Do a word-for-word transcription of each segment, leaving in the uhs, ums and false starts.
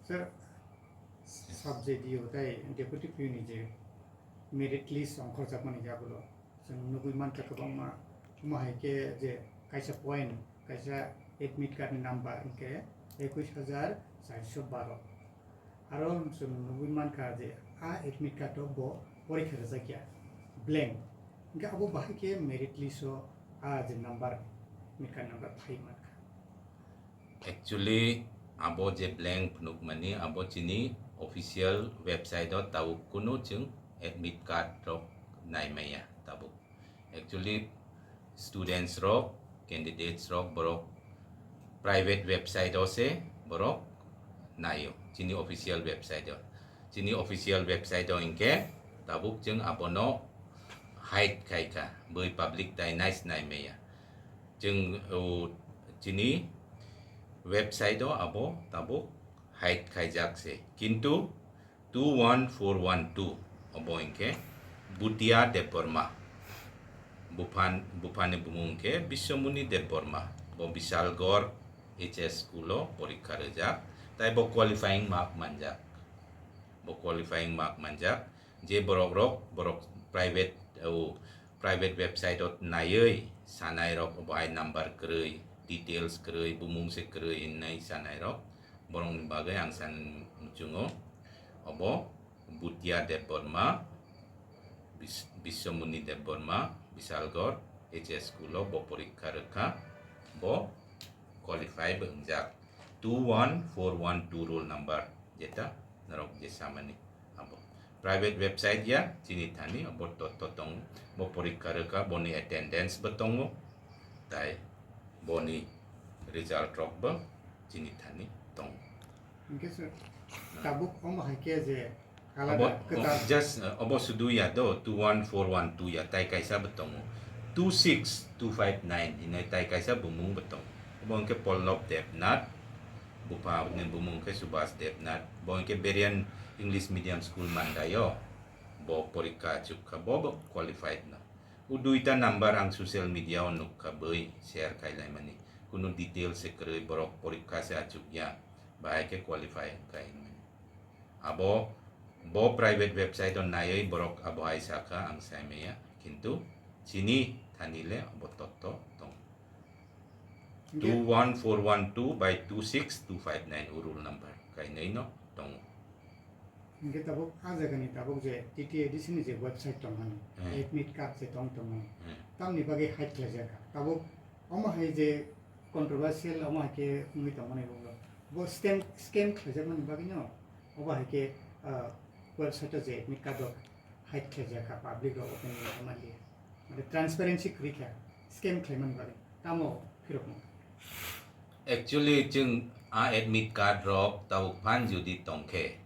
Sir, sub J D O tei deputy P O ni je merit list ongkhorjakmani yagulo chwng nugwi mankha kwbangma, omo hai khe je kaisa point, kaisa admit card ni number hinkhe ekush hajar charso baro. Aro chwng nugwi mankha je a admit card o bo porikha rwjakya, blank. Hinkhe abo bahai khe merit list o a je number, admit card number phai mankha. Actually, abo je blank phunukmani, abo chini official website o tabuk kunu chwng admit card rok naimaya tabuk. Actually, students rok, candidates rok, borok private website o se borok naio, chini official website o. Chini official website o hinkhe tabuk chwng abono hide khaikha, bui public tai nais naimaya. Chwng, o, chini website o abo tabuk hide khaijak se. Kintu two one four one two obo hinkhe Bhutia Debbarma. Buphan, buphani bumung hinkhe Biswamuni Debbarma. Bo Bisalgor H S school o porikha rwjak. Tai bo qualifying mark manjak. Bo qualifying mark manjak. Je borok rok, borok private, o, private website o naiwi sanai rok, obo hai number kwrwi, details kwrwi, bumung se kwrwi hinwi sanai rok, borokni bagwi ang san muchungo. Obo Bhutia Debbarma, Bis-, Biswamuni Debbarma, Bisalgor H S school o bo porikha rwkha, bo qualify bo wngjak. Two one four one two roll number, jeta norok je samani abo. Private website ya, chini thani abo to, to tong, bo porikha rwkha, boni attendance bo tongo, tai boni result rok bo chini thani tongo. Hinkhe sir, tabuk omo hai khe je alada kwtal. Just, uh, obo sudu ya do, two one four one two ya, tai kaisa bo tongo. Two six two five nine hinwi tai kaisa bumung bo tongo. Obo hinkhe Pallab Debnath, bupha ni bumung khe Subhas Debnath. Bo hinkhe Berean English Medium School Mandai o bo porikha achuk kha, bo bo qualified no. O duita number ang social media o nuk kha, bui share khai laimani. Kunu details se kwrwi, borok porikha se achuk ya, bahai khe qualify wngkha hinmani. Abo bo private website o naiwi borok abo hai sakha, ang sai maya, kintu chini thani le abo totto tong. Hinkhe two one four one two by two six two five nine o roll number kainwi no tongo. Hinkhe tabuk a jagani tabuk je T T A D C ni je website tongmani, hmm, admit card je tong tongmani, hmm, tamni bagwi hide khlaijak kha. Tabuk omo hai je controversial omo hai khe wngwi tongmani rokno bo scam, scam khlaijakmani bagwino obo hai khe, ah, website o je admit card rok hide khlaijak kha, public rok openly naimanliya. Mane transparency kwrwi kha, scam khlaimani bagwi. Tamo phirokno? Actually, chwng a admit card rok tabuk phan jodi tongkhe,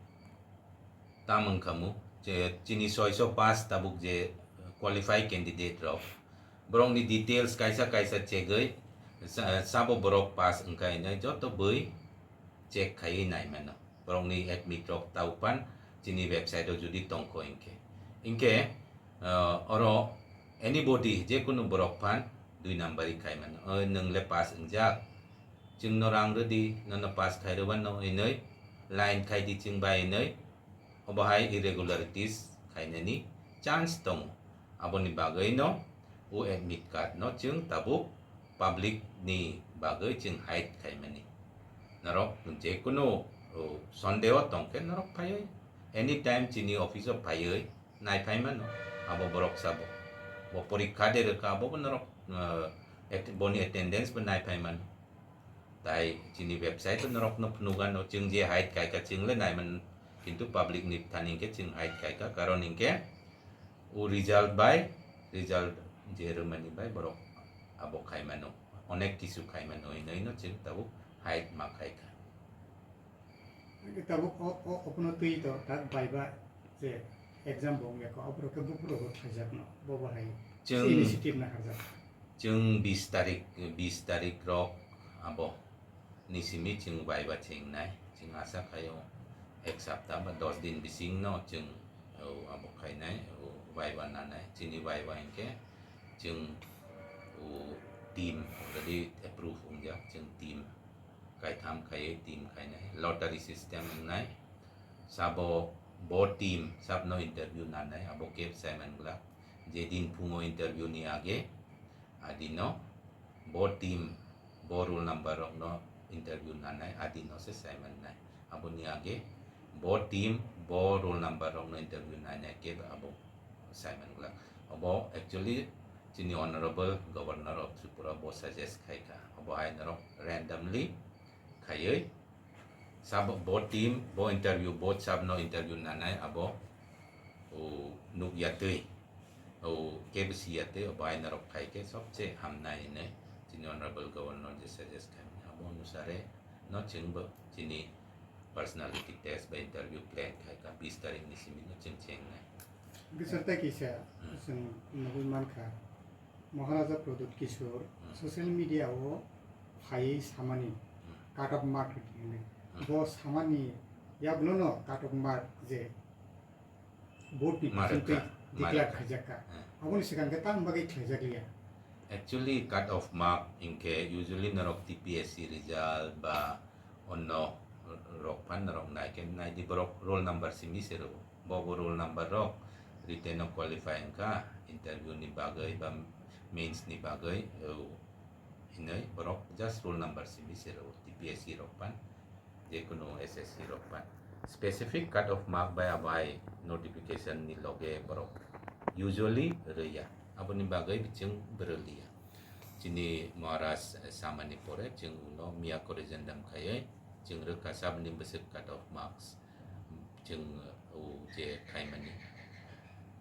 tamo wngkha mu, je chini soiso pass tabuk je qualified candidate rok, borokni details kaisa kaisa chegwi, sa-, sabo borok pass wngkha hinwi joto bui check khaiwi naimano. Borokni admit rok tabuk phan chini website o jodi tongkho hinkhe. Hinkhe, ah, oro anybody, jekunu borok phan dui number ri khai mano. "Oi, nwng le pass wngjak. Chwngno rang rwdi, nono pass khai rwbano," hinwi line khai di chwng bai hinwi. Obo hai irregularities khainani chance tongo. Aboni bagwino o admit card no chwng tabuk public ni bagwi chwng hide khaimani. Norok jekunu, o, sondeho tongkhe norok phaiwi anytime chini office o phaiwi naiphai mano. Abo borok sabo. Bo porikha de rwkha, abo bo norok, eh, at-, boni attendance bo naiphai mano. Tai chini website o norok no phunukgano, chwng je hide khaikha chwng le naiman, kintu public ni thani hinkhe chwng hide khaikha, karon hinkhe o result bai, result je rwmani bai borok abo khaimano, onek kisu khaimano hinwi no chwng tabuk hide ma khaikha. Tabuk o, o, opono twi to tak viva je exam bo wngya kho, oborok khe buphuru bo khlaijakno, bo bo hai chwng initiative naharjak. Chwng bis tarik, bis tarik rok abo ni simi chwng viva chengnai. Chwng asa khaio ek sapta ba dos din bisingno chwng, o, abo khainai, o, viva nanai. Chini viva hinkhe chwng, o, team already approve wngjak, chwng team kaitham khaiwi team khainai, lottery system wngnai. Sabo bo team sabno interview nanai, abo khe saiman glak. Jedin phungo interview ni age, adino bo team bo roll number rokno interview nanai, adino se saiman nai. Aboni age bo team bo roll number rokno interview nainai khe abo saiman glak. Obo actually chini Honorable Governor of Tripura bo suggest khaikha. Obo hai norok randomly khaiwi sabo bo team bo interview bo sabno interview nanai abo o nuk yatwi o kebo si yatwi obo hai norok khai khe sobse hamnai hinwi chini Honorable Governor je suggest khaimani abo onusare no chwngbo chini personality test ba interview plan khaikha bis tarikh ni simi no chwng chengnai. Bisar tei kisa Hmm. chwng nugwi mankha, Maharaja Pradyut Kishore Hmm. social media o phaiwi samani Hmm. cut off mark hinwi. Hmm. Bo samani yakno no cut off mark je board ni Ma bisingtwi rwkha, ma declare rwkha. khaijakka. Hmm. Aboni swkang khe tamo bagwi khlaijak liya? Actually, cut off mark hinkhe usually norok T P S C result ba onno rok phan norok nai khe nai di borok roll number simi se rwo. Bo bo roll number rok written o qualify wngkha interview ni bagwi ba mains ni bagwi, o, hinwi borok just roll number simi se rwo T P S C rok phan. Jekunu S S C rok phan specific cut off mark bai abai notification ni loge borok usually rwya, aboni bagwi chwng bwrwliya. Chini Maharaj samani pore chwng uno miya corrigendum khaiwi chwng rwkha sabni bwswk cut off marks. Chwng o je khaimani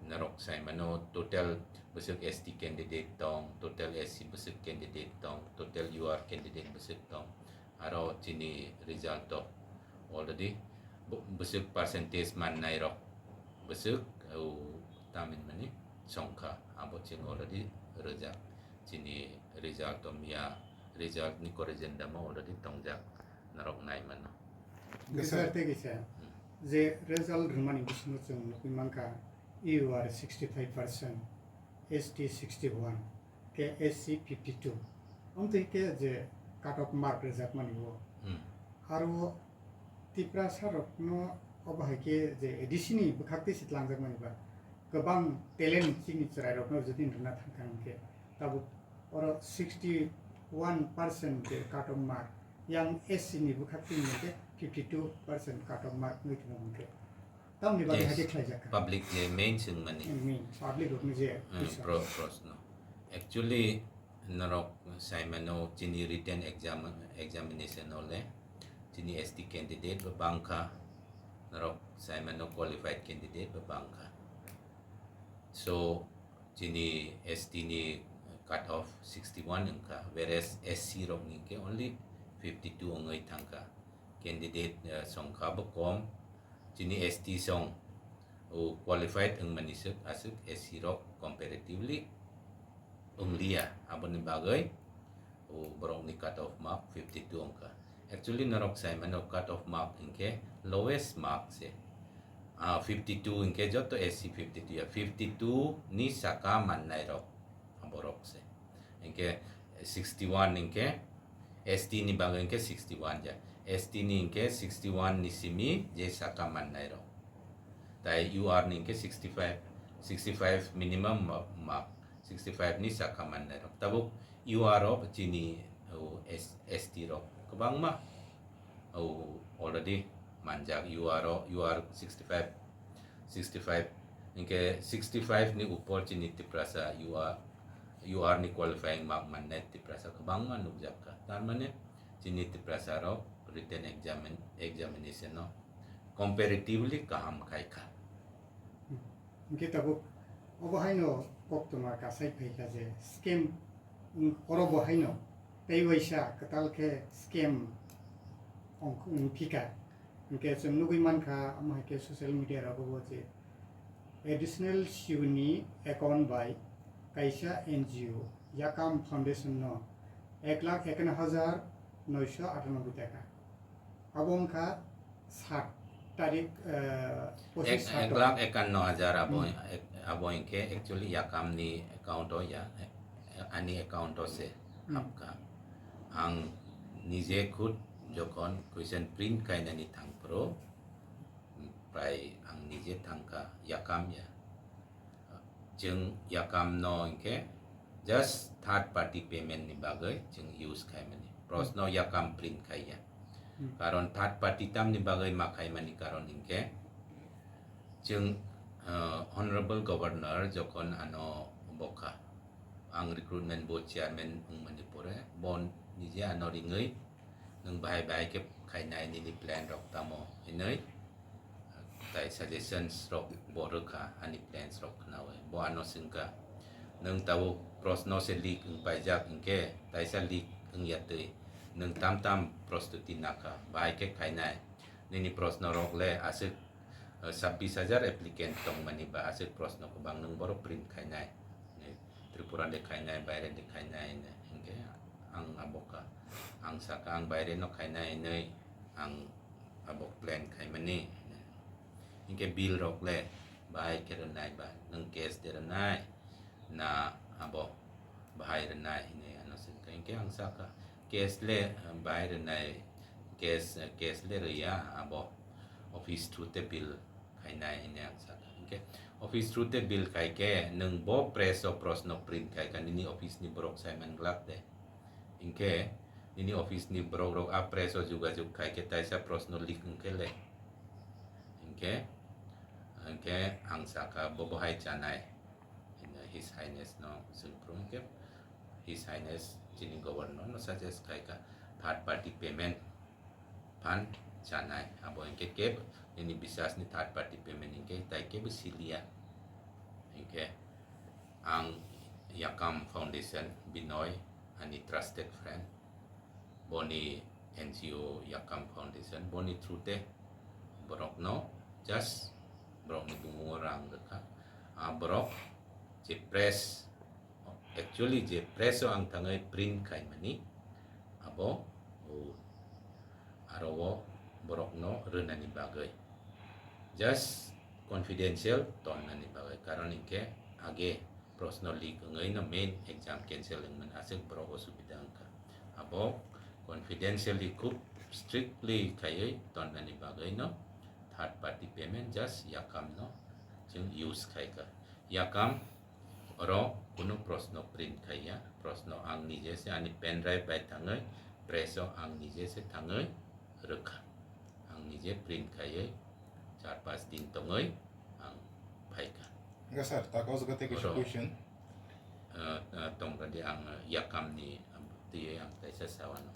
norok saimano total bwswk S T candidate tong, total S C bwswk candidate tong, total U R candidate bwswk tong. Aro chini result o already bo-, bwswk percentage mannai rok bwswk, o, tamin mani songkha abo chwng already rwjak. Chini result o miya result ni corrigendum o already tongjak, norok nai mano. Bisar tei kisa Hmm. je result rwmani bisingo chwng nugwi mankha, U R sixty five percent, S T sixty one, khe S C fifty two. Amtwi khe je cut off mark rwjakmani o. Hmm. Aro Tiprasa rokno obo hai khe je A D C ni bwkhak twi se tlangjak mani ba kwbang talent chini chwrai rokno jodi rwna thang kha hwnkhe tabuk oro sixty one percent je cut off mark, yang S C ni bwkhak twi hwnkhe fifty two percent cut off mark wngwi tongmo hwnkhe tamni bagwi Yes. hai khe khlaijak kha? Public je main swngmani. Main public rokni je Hmm, question. pro-, proshno. Actually, norok saimano chini written exam, examination o le chini S T candidate bo bangkha, norok saimano qualified candidate bo bangkha. So, chini S T ni cut off sixty one wngkha, whereas S C rokni hwnkhe only fifty two wngwi thangkha. Candidate, eh, songkha bo kom, chini S T song, o, qualified wngmani swk aswk S C rok comparatively wngliya, aboni bagwi, o, borokni cut off mark fifty two wngkha. Actually, norok saimano cut off mark hinkhe lowest mark se. Ah, fifty two hinkhe joto S C fifty two ya, fifty two ni saka mannai rok borok se. Hinkhe sixty one hinkhe S T ni bagwi hinkhe sixty one ja. S T ni hinkhe sixty one ni simi je saka mannai rok. Tai U R ni hinkhe sixty five, sixty five minimum ma-, mark, sixty five ni saka mannai rok. Tabuk U R o chini, o, S-, S T rok kwbangma, o, already manjak U R o, U R sixty five, sixty five, hinkhe sixty five ni upor chini Tiprasa U R, U R ni qualifying mark mannai Tiprasa kwbangma nukjak kha. Tar mane chini Tiprasa rok written examin-, examination no comparatively kaham khai kha. Hinkhe tabuk obo haino koktwma kasai phai kha je scam, wng-, oro bo haino tei waisa kwtal khe scam wng-, wng phi kha. Hinkhe chwng nugwi mankha, omo hai khe social media rogo bo je additional C E O ni account bai kaisa N G O Yakam Foundation no ek lakh ekanno hajar noisho atanoboi taka. Abo wngkha sat tarik, eh, pochis Ek, sat ek o. Lakh ekanno hajar abo, Hmm. ek, abo hinkhe actually Yakam ni account o ya, eh, ani account o se Hmm. hapkha. Ang nije khud Jokhon question print kainani thangphuru, prai ang nije thangkha, yakam ya. Chwng yakam no hinkhe just third party payment ni bagwi chwng use khaimani. Prosno yakam print khaiya. Hmm. Karon third party tamni bagwi ma khaimani karon hinkhe chwng, uh, Honorable Governor jokhon ano bokha, ang recruitment board chairman wngmani pore, bo nije ano ringwi, "Nwng bahai bahai khe khainai, nini plan rok tamo?" hinwi tai suggestions rok bo rwkha, ani plans rok khnawi. Bo ano swngkha, "Nwng tabuk prosno se leak wngpaijak, hinkhe taisa leak wngya twi nwng tam tam prostuti nakha, bahai khe khainai? Nini prosno rok le aswk, eh, sabbish hajar applicant tongmani ba aswk prosno kwbang, nwng boro print khainai? Tripura de khainai, baire de khainai," hinkhe ang abo kha, ang sakha, "Ang baire no khainai hinwi ang abo plan khaimani." Hinkhe bill rok le bahai khe rwnai ba, nwng cash de rwnai na abo bahai rwnai hinwi ano swngkha. Hinkhe ang sakha, "Cash le, eh, bahai rwnai, cash, eh, cash le rwya, abo office through te bill khainai," hinwi ang sakha. Hinkhe office through te bill khaikhe nwng bo press o prosno print khaikha, nini office ni borok saiman glak de? Hinkhe nini office ni borok rok a press o jugajug khaikhe taisa prosno leak wngkhe le? Hinkhe, hinkhe ang sakha, "Bo bohai chanai?" His Highness no swngphuru hinkhe His Highness chini Governor no suggest khaikha, third party payment phan chanai. Abo hinkhe khe nini biswas ni third party payment hinkhe tai khe bo siliya. Hinkhe ang Yakam Foundation, Binoy, ani trusted friend, boni N G O Yakam Foundation, boni through te borok no just borok ni bumung o rang rwkha. A borok je press, actually je press o ang thangwi print khaimani, abo, o, aro o borok no rwnani bagwi, just confidential tonnani bagwi, karon hinkhe age prosno leak wngwi no main exam cancel wngmani aswk borok osubida wngkha. Abo confidentially khub strictly khaiwi tonnani bagwi no third party payment just Yakam no chwng use khaikha. Yakam oro kunu prosno print khaiya, prosno ang nije se ani pen drive bai thangwi press o ang nije se thangwi rwkha. Ang nije print khaiwi char pas din tongwi ang phaikha. Enka sir, tak o jaga tei kaisa oro, question. Ah, ah, tong rwdi ang, ah, Yakam ni, ah, twiwi ang kaisa sawano.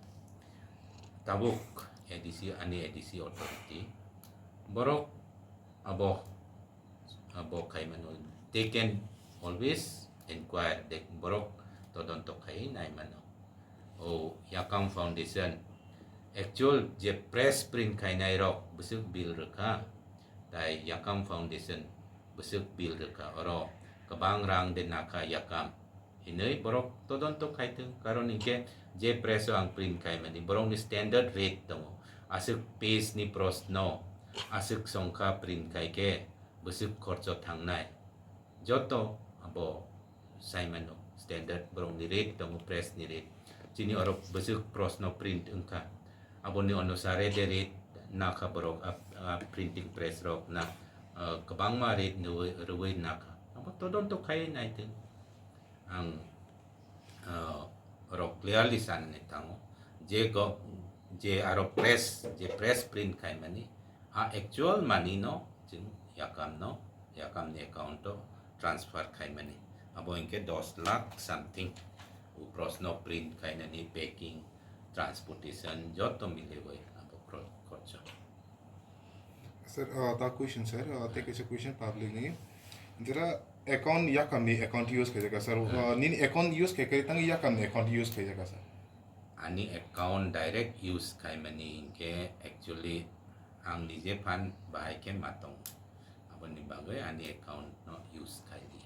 Tabuk A D C, ani A D C authority, borok abo, abo khaimano, they can always inquire, de borok todonto khai naimano. O Yakam Foundation, actual je press print khainai rok bwswk bill rwkha, tai Yakam Foundation bwswk bill rwkha, oro kwbang rang de nakha Yakam hinwi borok todonto khaithwng, karon hinkhe je press o ang print khaimani borokni standard rate tongo, aswk page ni prosno, aswk songkha print khaikhe bwswk khorcho thangnai, joto abo saimano, standard borokni rate tongo, press ni rate. Chini oro bwswk prosno print wngkha, aboni onusare de rate nakha borok, a, a printing press rok na, ah, kwbangma rate rwwi, rwwi nakha. Abo todonto khaiwi naithwng. Ang, ah, oro clearly sanani thango je go, je aro press, je press print khaimani, a actual money no chwng Yakam no, Yakam ni account o transfer khaimani. Abo hinkhe dos lakh something. O prosno print khainani, packing, transportation joto miliwi abo khro-, khorcho. Sir, uh, the question, sir, uh, tei kaisa question public ni. Jera account Yakam ni account use khaijak, sir. Hmm. Uh, nini account use khai khai tang Yakam ni account use khaijak, sir. Ani account direct use khaimani hinkhe actually ang nije phan bahai khe ma tongo. Aboni bagwi ani account no use khai di.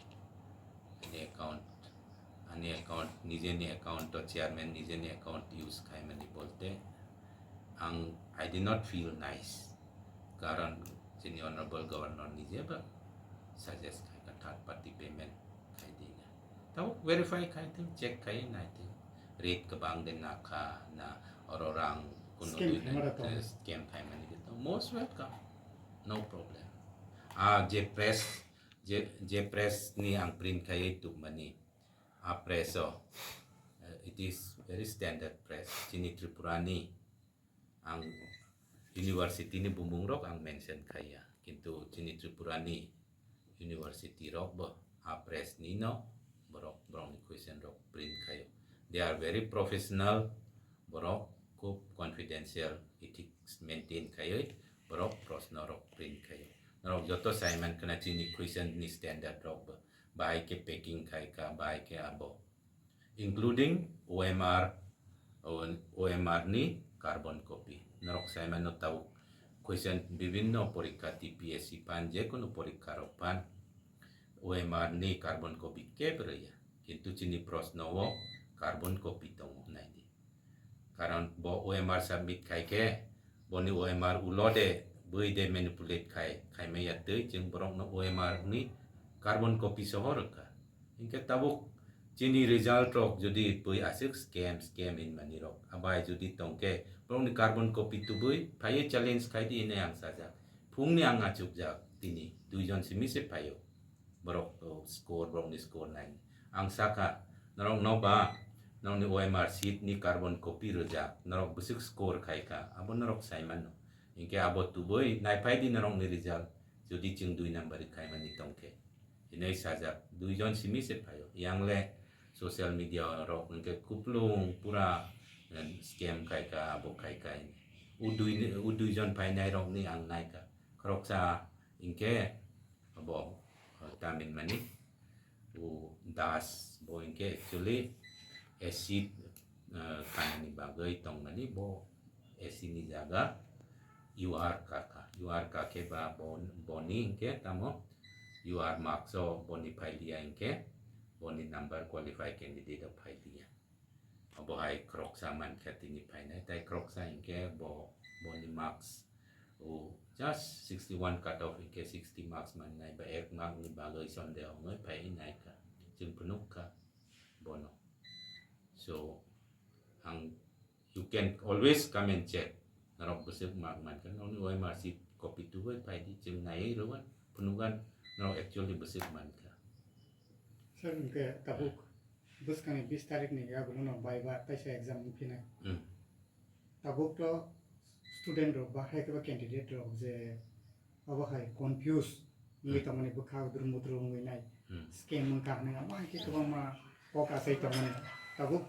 Ani account, ani account, nijeni account o chairman nijeni account use khaimani bolte ang, I did not feel nice. Karon chini Honorable Governor nije ba suggest khai kha third party payment khai di na. Tabuk verify khai thung, check khai nai thung. Rate kwbang de nakha na, oro rang Kuno scam dui khaimara nai tong. Scam khaimani khe tong. Most welcome. No problem. Ah, je press, je, je press ni ang print khaiwi tubmani. A press o. Eh, it is very standard press. Chini Tripura ni ang university ni bumung rok ang mention khaiya. Kintu chini Tripura ni university rok bo a press ni no borok, borok ni question rok print khaio. They are very professional, borok khub confidential, ethics maintain khaioi borok proshno rok print khaio. Norok joto saiman khna chini question ni standard rok bo, bahai khe packing khai kha, bahai khe abo, including O M R, O M R ni carbon copy. Norok saimano tabuk question bibinno porikha T P S C phan, je kunu porikha rok phan O M R ni carbon copy kebo rwya. Kintu chini proshno o carbon copy tongo, naidi. Karon bo O M R submit khai khe, boni O M R ulo de bui de manipulate khai, khaimaya twi chwng borokno O M R ni carbon copy soho rwkha. Hinkhe tabuk chini result rok jodi bui aswk scam, scam hinmani rok abai jodi tongkhe, borokni carbon copy tubui phaiwi challenge khai di hinwi ang sajak. Phungni ang achukjak tini, duijon simi se phaio. Borok, oh, score, borokni score nai. Ang sakha, norok no ba, norokni O M R sheet ni carbon copy rwjak, norok bwswk score khai kha, abo norok sai mano. Hinkhe abo tubui naiphai di norokni result, jodi chwng dui number ri khaimani tongkhe. Hinwi sajak, duijon simi se phaio. Yang le social media rok hinkhe kuplung pura, eh, scam khai kha, abo khai kha hinwi. U dui, u duijon phainai rokni ang naikha. Khoroksa hinkhe abo, eh, tamni hwnmani, o Das bo hinkhe actually acid, eh, kanani bagwi tongmani, bo acid ni jaga U R kakha. U R kakhe ba bo, boni hinkhe tamo U R marks o boni phailiya hinkhe boni number qualify candidate o phailiya. Obo hai khoroksa mankha tini phainai, tai khoroksa hinkhe bo, boni marks o just sixty one cut off hinkhe sixty marks mannai ba ek mark ni bagwi sondeho wngwi phai naikha, chwng phunukha bono. So, ang, you can always come and check. Norok bwswk mark mankha, nokni O M R sheet copy tubui phai di, chwng naiwi rwgwn, phunugan norok actually bwswk mankha. Sir, hinkhe tabuk bwskangni bis tarikh ni yagulo no viva teisa exam wngphinai. Hmm. Tabuk to student rok ba hai khe ba candidate rok je abo hai confuse wngwi Hmm. tongmani bwkha udrum mudrum wngwi nai. Hmm. Scam wngkha hinwi amo hai khe kwbangma kok achai tongmani. Tabuk,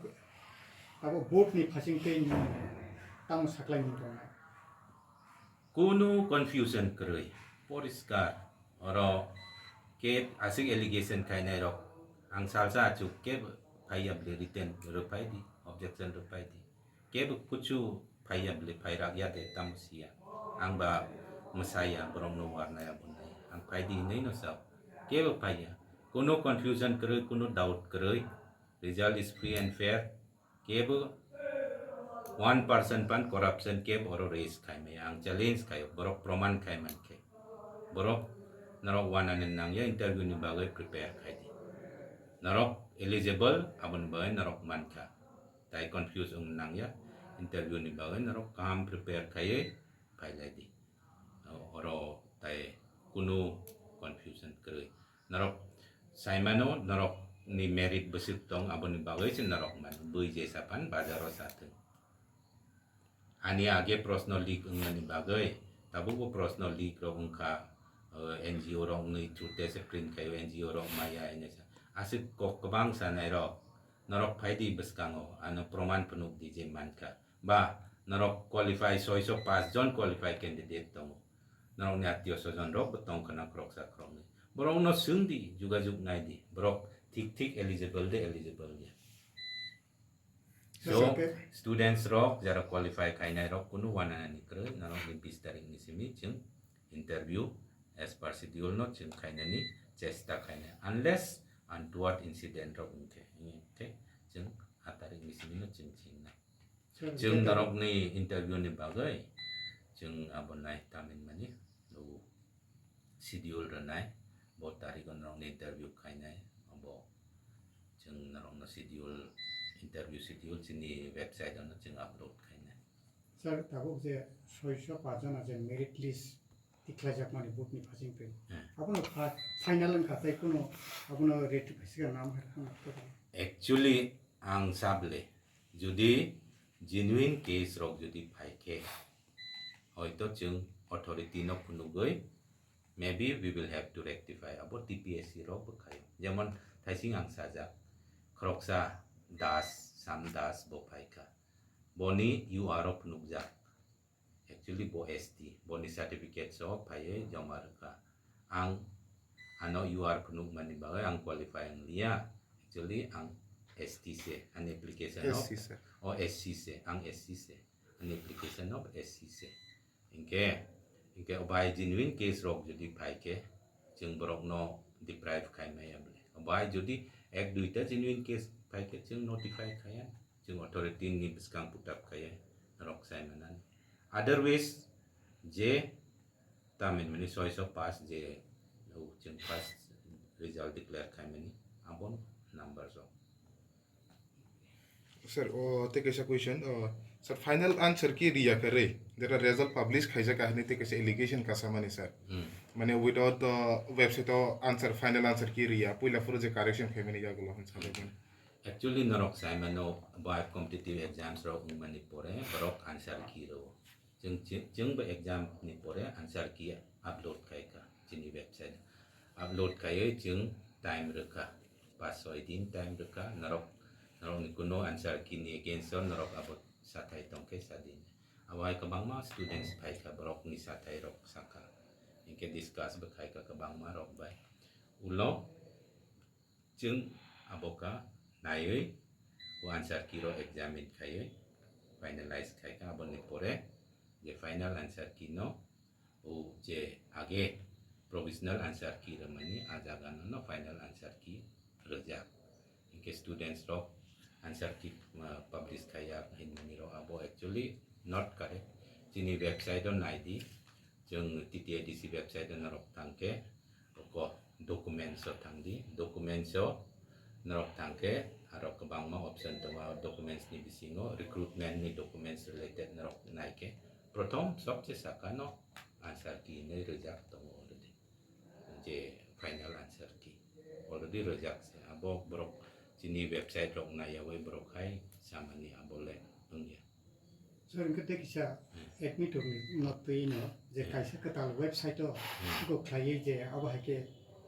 tabuk board ni phasing tei nwng tamo saklai mung tongnai? Kunu confusion kwrwi, poriskar. Oro khe aswk allegation khainai rok, ang salsa achuk khe phaiya bwle written rwphai di, objection rwphai di. Kebo kuchu phaiya bwle phairak ya de tamo siya. Ang ba mwsaya borok no warnai abo nai. Ang phai di hinwi no sao. Kebo phaiya. Kuno confusion kwrwi, kuno doubt kwrwi. Result is free and fair. Kebo one percent pan corruption kebo oro raise khai maya. Ang challenge khayo. Borok proman khai man khe. Borok norok wanani nangya interview ni bagwi prepare khai di. Norok eligible aboni bagwi norok mankha. Tai confuse wng nangya, interview ni bagwi norok kaham prepare khaiwi phailai di. O-, oro tai kunu confusion kwrwi. Norok saimano norok ni merit bwswk tong, aboni bagwi se norok mano. Bui jesa phan bazaro sathwng. Ani age proshno leak wngmani bagwi, tabukbo proshno leak rok wngkha, o, N G O rok wngwi chute se print khaio, N G O rok maya hinwi sa. Aswk kok kwbang sanai rok, norok phai di bwskango, ano proman phunuk di je mankha. Ba, norok qualify, soiso pass jon qualify candidate tongo. Norokni atio sojon rok bo tongkha na khoroksa khoroknwi. Borokno swng di, jugajug nai di, borok thik thik eligible de eligible ya. So, so, okay. Students rok jara qualify khainai rok kunu wananani kwrwi, norokni bis tarik ni simi chwng interview as per schedule no chwng khainani chesta khainai, unless untoward incident rok wngkhe, wngkhe chwng a tarik ni simi no chwng chingnai. So, chwng okay, norokni interview ni bagwi chwng abo nai tamin mani, o schedule rwnai, bo tarik o norokni interview khainai, abo chwng norokno schedule, interview schedule chini website o no chwng upload khainai. Tabuk je soiso pajana je merit list tikhlaijakmani board ni phasing twi. Hmm. Abono pha-, final wngkha tei kuno abono ratify siya nam hai khana. Actually, ang sable, jodi genuine case rok jodi phai khe, hoito chwng authority no phunugwi, maybe we will have to rectify. Abo T P S C rok bwkhaio. Jemon thaising ang sajak, khoroksa Das, Sam Das bo phaikha. Boni U R o phunukjak. Actually bo S T, boni certificate so phaiwi joma rwkha. Ang ano U R phunukmani bagwi ang qualify wngliya. Actually ang S T se, ani application o S C se. O S C se, ang S C se. Ani application o S C se. Hinkhe, hinkhe obai genuine case rok jodi phai khe, chwng borokno deprive khai maya bole. Obai jodi ek duita genuine case phai khe, chwng notify khaiya, chwng authority ni bwskang put up khaiya, norok sai manani. Otherwise, je tamin mani soiso pass je, o chwng first result declare khai mani, abon number rok. Sir, o, tei kaisa question, o, sir, final answer key riya khe rwi, jeta result publish khaijak kahini tei kaisa allegation kasamani, sir. Hmm. Mane without the website o answer, final answer key riya, puila phuru je correction khaimani yagulo hwn sajak mani. Actually, norok saimano bai competitive exams rok wngmani pore borok answer key rwo. Chwng, chwng, chwngbo exam ni pore answer key upload khaikha chini website. Upload khaiwi chwng time rwkha, pas soi din time rwkha, norok, norokni kuno answer key ni against o norok abo sathai tongkhe sadin. Abo hai kwbangma students phaikha, borokni sathai rok sakha, hinkhe discuss bo khaikha kwbangma rok bai. Ulo chwng abo kha naiwi o answer key rok examine khaiwi finalize khaikha, aboni pore je final answer key no o je age provisional answer key rwmani, a jaga no, no final answer key rwjak. Hinkhe students rok answer key, uh, publish khaiya hinmani rok abo actually not correct. Chini website o naidi, chwng T T A D C website o norok thangkhe, oko documents o thangdi, documents o norok thangkhe aro kwbangma option tongo. Documents ni bisingo recruitment ni documents related norok naikhe, prothom sobse sakano answer key hinwi rwjak tongo already. Je final answer key already rwjak se. Abo borok chini website rok naiyawi borok hai samani abo le wngya. Sir, hwnkhe tei kisa Hmm. admit rokni no twi no je Hmm. kaisa kwtal website o Hmm. go khlaiwi je abo hai khe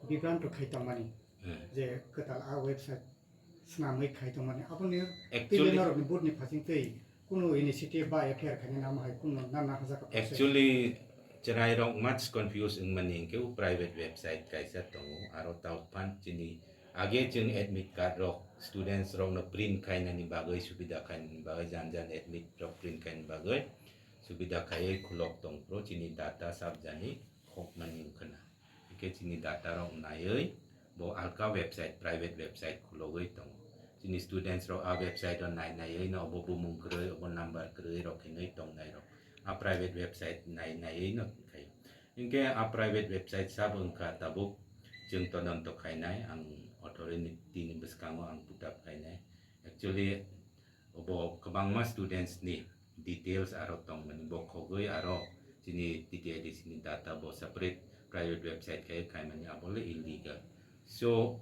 bibranto khai tongmani Hmm. je kwtal a website swnamwi khai tongmani, aboni Actually, twi norokni board ni phasing twi kunu initiative ba F I R khaina namo hai kunu nana hajak kha. Actually, chwrai rok much confuse wngmani hinkhe o private website kaisa tongo, aro tao phan chini age chwng admit card rok students rokno print khainani bagwi, subida khainani bagwi, jan jan admit rok print khainani bagwi subida khaiwi khulok tong phuru chini data sabjani khokmani wngkhwna. Hingke chini data rok naiwi bo alka website, private website khulogwi tongo. Chini students rok a website o nai naiwi no obo bumung kwrwi, obo number kwrwi rok hinwi tongnai rok. A private website nai naiwi no khai. Hingke a private website sabo wngkha tabuk chwng todonto khainai, ang authority ni bwskango ang put up khainai. Actually, obo kwbangma students ni details aro tongmani, bo khogwi aro chini T T A D C ni data bo separate private website khai khaimani, abo le illegal. So,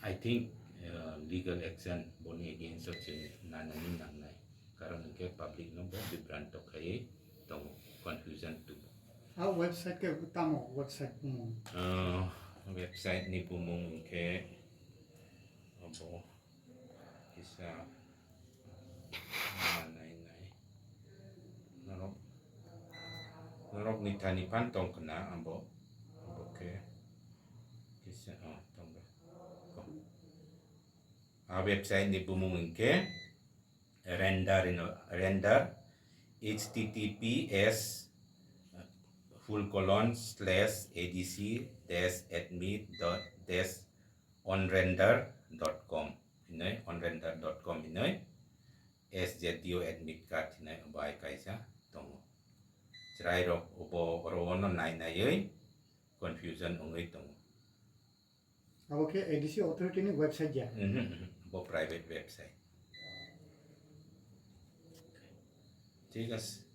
I think, uh, legal action boni against o chwng nanani nangnai, karon hwnkhe public no bo bibranto khaiwi tongo, confusion tubu. A website khe tamo website bumung? Uh, website ni bumung hwnkhe obo kisa nai nai. Norok, norok ni thani phan tong khna abo, abo khe kisa, oh, tong ba. A website ni bumung hwnkhe render ino, render, H T T P S full colon slash A D C dash admit dot dash onrender dot com hinwi, onrender dot com hinwi S Z D O admit card hinwi bai kaisa tongo. Chwrai rok obo oro ono nai naiwi confusion wngwi tongo. Abo khe A D C authority ni website ya? Mhm, mhm. Bo private website. Thik ase.